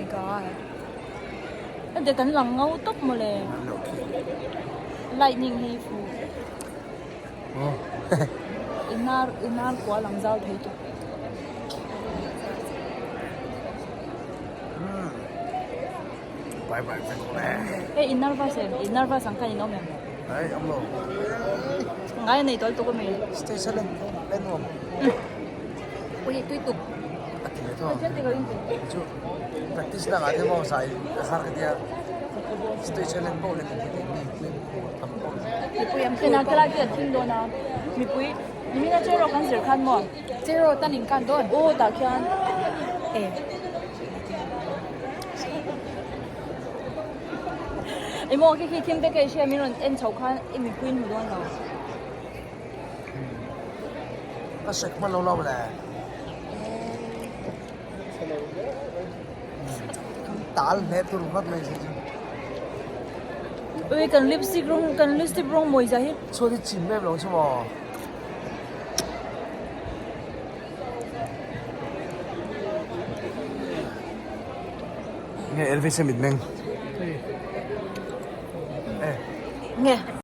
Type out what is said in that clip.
my god. Ade kan lang ngau tawp mawle. Lightning hi fu. Oh. Inar inar kua lang zau thei tawp. Bye bye vek le. Hey i nervous em? I nervous ang khan in awm em? Ai awm lo. Ngai a nei tawl tuk ami. Stage a len len nuam. Ui tui tuk. A ti le tawh. Chu practice na ngah te maw zai har ka tia. Stage a len pawh len ti mi tlem tam pawh. Mipui am kena kela ki a thing dawn a. Mipui nimina cheraw kan zir khan maw? Cheraw tan in kan dawn. Aw tah khian e. Emaw khi khi thim te ka i hria min rawn en chhoh khan i mipui in hmu dawn lo. Ka sek hman lo lo le. Tal hne tur vat mai se chu. Ui kan lipstick rawng kan lipstick rawng mawi zia hi. Chuan i chim em lo chu maw. Nge Elvis a mitmeng. Nge.